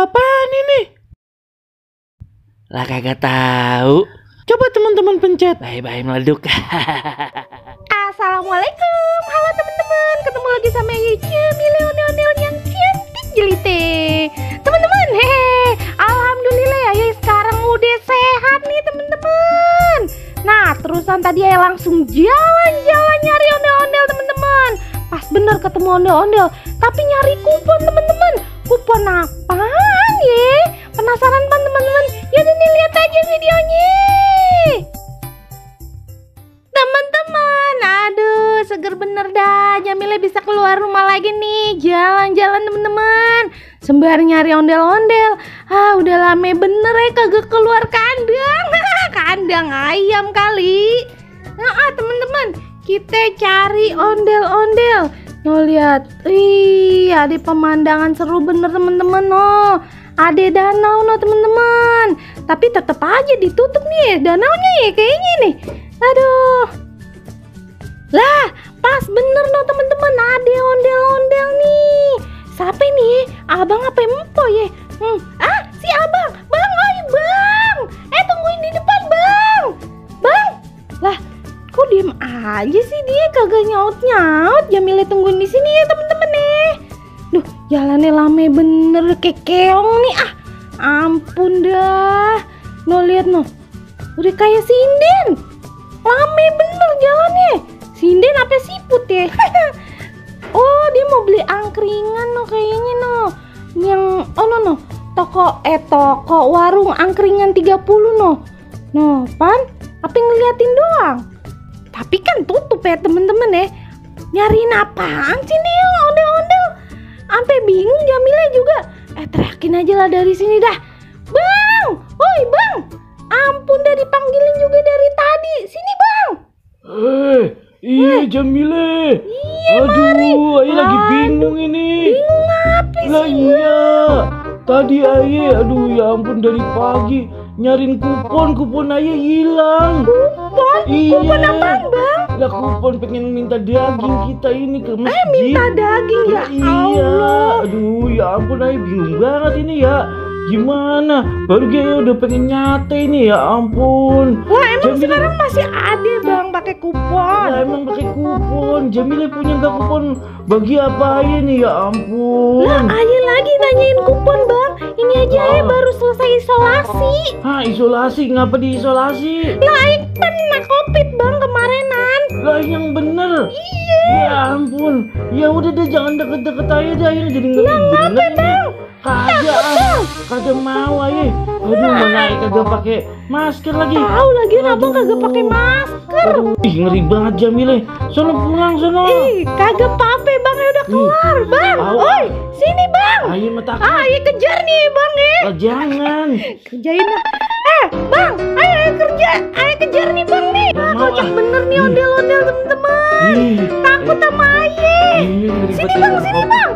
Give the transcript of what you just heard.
apaan ini? Lah kagak tahu. Coba teman-teman pencet. Bye-bye meleduk. Assalamualaikum. Halo teman-teman, ketemu lagi sama Jamile ondel-ondel yang cantik jelite. Teman-teman, alhamdulillah ya, sekarang udah sehat nih teman-teman. Nah, terusan tadi ya langsung jalan-jalan nyari ondel-ondel teman-teman. Pas bener ketemu ondel-ondel, tapi nyari kupon teman-teman. Kupon apaan ya? Penasaran kan teman-teman? Yuk nih lihat aja videonya. Teman-teman, aduh seger bener dah. Jamile bisa keluar rumah lagi nih, jalan-jalan teman-teman. Sembari nyari ondel-ondel. Udah lama bener ya kagak keluar kandang. Kandang ayam kali. Teman-teman, kita cari ondel-ondel. No lihat, ada pemandangan seru bener teman-teman. No, ada danau no teman-teman. Tapi tetap aja ditutup nih danaunya ya kayaknya nih. Aduh, lah pas bener no teman-teman, ada ondel-ondel nih. Siapa nih? Abang apa empo ya? Si abang, bang, ayo bang. Tungguin di depan bang. Bang, lah kok diem aja sih dia, kagak nyaut-nyaut. Jamile tungguin di sini ya temen-temen nih. Duh, jalannya lama bener kayak keong nih. Ampun dah. No lihat no, udah kayak sinden. Lame bener jalannya. Sinden apa siput ya? Oh, dia mau beli angkringan no kayaknya no. Yang no toko warung angkringan 30 no. No, pan apa ngeliatin doang. Tapi kan tutup ya temen-temen ya. Nyariin apaan sih nih ondel-ondel? Sampai bingung Jamile juga. Teriakin aja lah dari sini dah. Bang, woi bang. Ampun dah dipanggilin juga dari tadi. Sini bang. Iya Jamile. Iya, aduh, Aye lagi bingung ini. Bingung apa sih? Lah iya. Tadi Aye, aduh ya ampun dari pagi nyariin kupon Aye hilang. Kupon? Iya. Kupon apaan bang? Lah kupon pengen minta daging kita ini ke masjid. Minta daging ya? Iya. Allah. Aduh ya ampun Aye bingung banget ini ya. Gimana? Baru dia udah pengen nyate ini ya ampun. Wah emang Jamile, sekarang masih ada bang pakai kupon? ya emang pakai kupon. Jamile punya nggak kupon bagi apa Aye nih ya ampun. Lah Aye lagi nanyain kupon bang. Ini aja Aye baru selesai isolasi. Isolasi? Ngapa diisolasi? Lah Aye kena COVID bang kemarinan. Lah yang bener. Iya. Ya ampun. Ya udah deh jangan deket-deket Aye dah, ini jadi ngeri Ngapa bener ini. bang? Kagak mau Aye. Aduh mana Aye kagak pakai masker lagi. Tahu lagi abang kagak pakai masker. Aduh, ngeri banget Jamile. Sono pulang sono. Kagak apa-apa bang, ya udah keluar bang. Oi, sini bang. Aye takut. Aye kejar nih bang ya. Jangan. Kerjain lah. Bang, ayo kerja. Ayo kejar nih bang nih. Kocak bener nih ondel-ondel temen-temen. Takut sama Aye. Sini bang, sini bang.